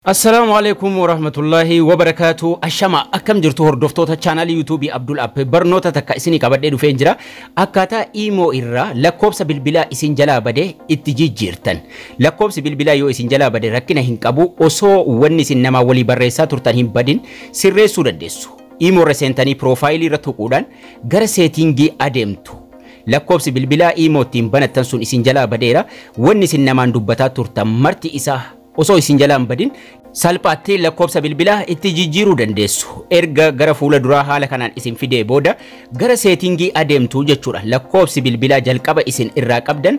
Assalaamu alaikum warahmatullahi wabarakaatu. Ashama, akkam jirtu hordoftoota chaanaalii yuutuubii Abdul App? Barnoota takka isinii qabadhee dhufeen jira. Akkaataa iimoo irraa lakkoobsa bilbilaa isin jalaa badee itti jijjiirtan. Lakkoobsi bilbilaa yoo isin jalaa bade rakkina hin qabu, osoo wanni isin namaa walii barreessaa turtan hin badin sirreessuu dandeessu. Iimoo irra seentanii piroofaayilii irra tuquudhaan gara seetingii adeemtu. Lakkoobsi bilbilaa iimoo ittiin banattan sun isin jalaa badeera. Wanni isin namaan dubbataa turtan marti isaa osoo isin jalaa hin badin salphaatti lakkoobsa bilbilaa itti jijjiiruu dandeessu. Erga gara fuula duraa haala kanaan isin fidee booda gara seetingii adeemtu jechuudha. Lakkoobsi bilbilaa jalqaba isin irraa qabdan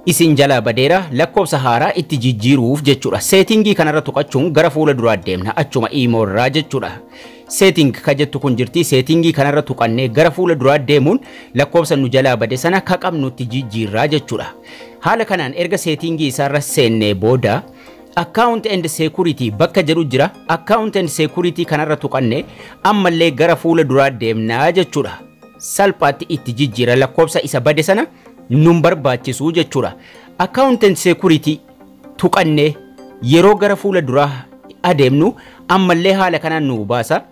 isin jalaa badeera, lakkoobsa haaraa itti jijjiiruuf jechuudha. Seetingii kanarra tuqachuun gara fuula duraa deemna, achuma iimoo irraa jechuudha. Setting ka jettu kun jirti. Seetingii kanarra tuqannee gara fuula duraa deemuun lakkoobsa nu jalaa bade sana ka qabnutti jijjiirraa jechuudha. Haala kanaan erga seetingii isaarra seennee booda account and security bakka jedhu jira. Account and security kanarra tuqannee ammallee gara fuula duraa deemnaa jechuudha. Salphaatti itti jijjiira, lakkoobsa isa bade sana nun barbaachisu jechuudha. Account and security tuqannee yeroo gara fuula duraa adeemnu ammallee haala kanaan nu baasa.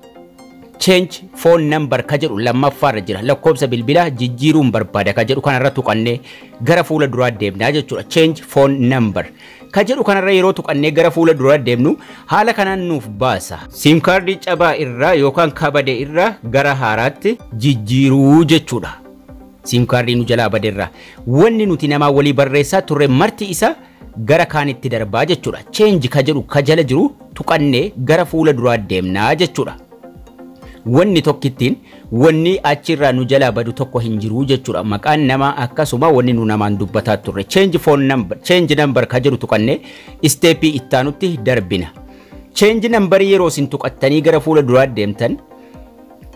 Change phone number ka jedhu lammaffaarra jira. Lakkoobsa bilbilaa jijjiiruun barbaada ka jedhu kanarra tuqannee gara fuula duraa deemnaa jechuudha. Change phone number ka jedhu kanarra yeroo tuqannee gara fuula duraa deemnu haala kanaan nuuf baasa. Siim kaardii cabaa irraa yookaan kabade irraa gara haaraatti jijjiiruu jechuudha. Siim kaardii nu jalaa bade irraa wanni nuti namaa walii barreessaa turre marti isa gara kaanitti darbaa jechuudha. Change ka jedhu ka jala jiru tuqannee gara fuula duraa deemnaa jechuudha. Wanni tokkittiin wanni achirraa nu jalaa badu tokko hin jiru jechuudha. Maqaan namaa akkasuma wanni nu namaan dubbataa turre. Change phone number, change number ka jedhu tuqannee isteeppii ittaanutti darbina. Change number yeroo isin tuqattanii gara fuula duraa deemtan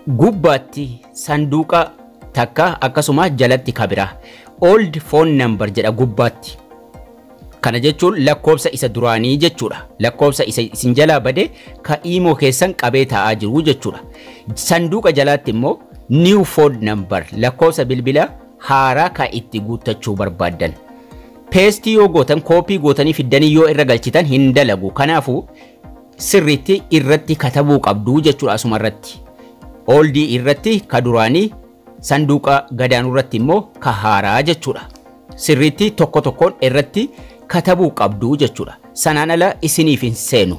gubbaatti sanduuqa takka, akkasuma jalatti kabira. Old phone number jedha gubbaatti. Kana jechuun lakkoobsa isa duraanii jechuudha. Lakkoobsa isa isin jalaa bade ka iimoo keessan qabee taa'aa jiru jechuudha. Sanduuqa jalaatti immoo new phone number, lakkoobsa bilbila haaraa ka itti guuttachuu barbaaddan. Paste yoo gootan, koopii gootanii fiddanii yoo irra galchitan hin dalagu. Kanaafuu sirriitti irratti katabuu qabdu jechuudha asuma irratti. Oldii irratti ka duraanii, sanduuqa gadaanuu irratti immoo ka haaraa jechuudha. Sirriitti tokko tokkoon irratti katabuu qabdu jechuudha. Sanaan ala isiniif hin seenu.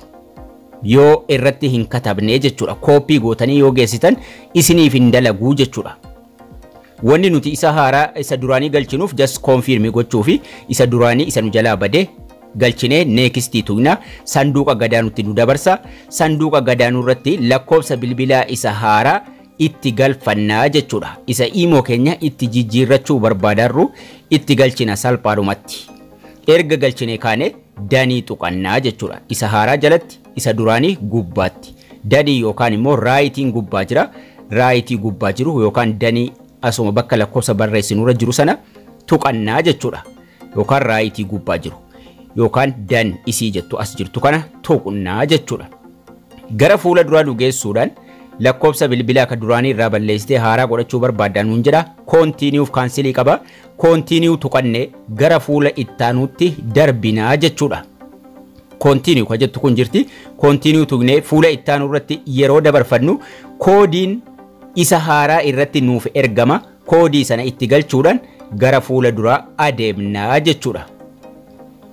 Yoo irratti hin katabne jechuudha. Koopii gootanii yoo geessitan isiniif hin dalaguu jechuudha. Wanni nuti isa haaraa isa duraanii galchinuuf just confirm gochuu fi isa duraanii isa nu jalaa bade galchinee next tuqna, sanduuqa gadaanutti nu dabarsa. Sanduuqa gadaanuu irratti lakkoobsa bilbilaa isa haaraa itti galfannaa jechuudha. Isa iimoo keenya itti jijjiirrachuu barbaadarru itti galchina salphaadhumatti. Erga galchine kaane done tuqannaa jechuudha. Isa haaraa jalatti, isa duraanii gubbaatti. Done yookaan immoo rightiin gubbaa jira. Rightii gubbaa jiru yookaan done asuma bakka lakkoofsa barreessinurra jiru sana tuqannaa jechuudha. Yookaan rightii gubbaa jiru. Yookaan done isii jettu as jirtu kana tuqnaa jechuudha. Gara fuula duraa nu geessuudhaan lakkoofsa bilbilaa ka duraanii irraa balleessitee haaraa godhachuu barbaaddan nuun jedha. Continuef cancelii qaba. Continue tuqannee gara fuula ittaanutti darbinaa jechuudha. Continue ka jettu kun jirti. Continue tuqnee fuula ittaanuu irratti yeroo dabarfannu koodiin isa haaraa irratti nuuf ergama. Koodii sana itti galchuudhaan gara fuula duraa adeemnaa jechuudha.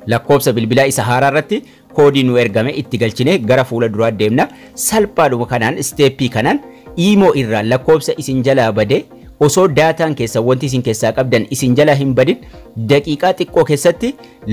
Lakkoofsa bilbilaa isa haaraa irratti koodii nu ergame itti galchinee gara fuula duraa deemna. Salphaadhuma kanaan, isteeppii kanaan iimoo irraa lakkoofsa isin jalaa bade osoo daataan keessa wanti isin keessaa qabdan isin jalaa hin badin daqiiqaa xiqqoo keessatti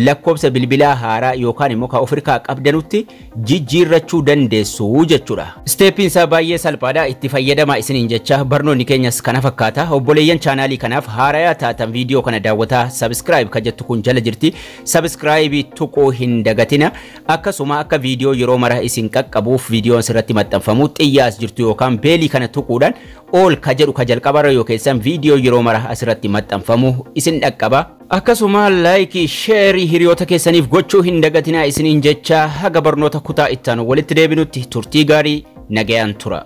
lakkoofsa bilbilaa haaraa yookaan immoo ka ofirkaa qabdanutti jijjiirrachuu dandeessu jechuudha. Isteeppiin isaa baay'ee salphaadha, itti fayyadamaa isiniin jecha barnoonni keenyas kana fakkaata. Obboleeyyan chaanaalii kanaaf haarayaa taatan viidiyoo kana daawwataa subscribe ka jettu kun jala jirti. Subscribe tuquu hin dagatina. Akkasuma akka viidiyoo yeroo mara isin qaqqabuuf viidiyoon sirratti maxxanfamu xiyyaas jirtu yookaan bellii kana tuquudhaan all ka jedhu ka jalqabarra yoo keessan viidiyoo yeroo mara asirratti maxxanfamu isin dhaqqaba. Akkasuma like, share hiriyoota keessaniif gochuu hin dagatinaa isiniin jecha, haga barnoota kutaa ittaanu walitti deebinutti turtii gaarii, nagayaan tura.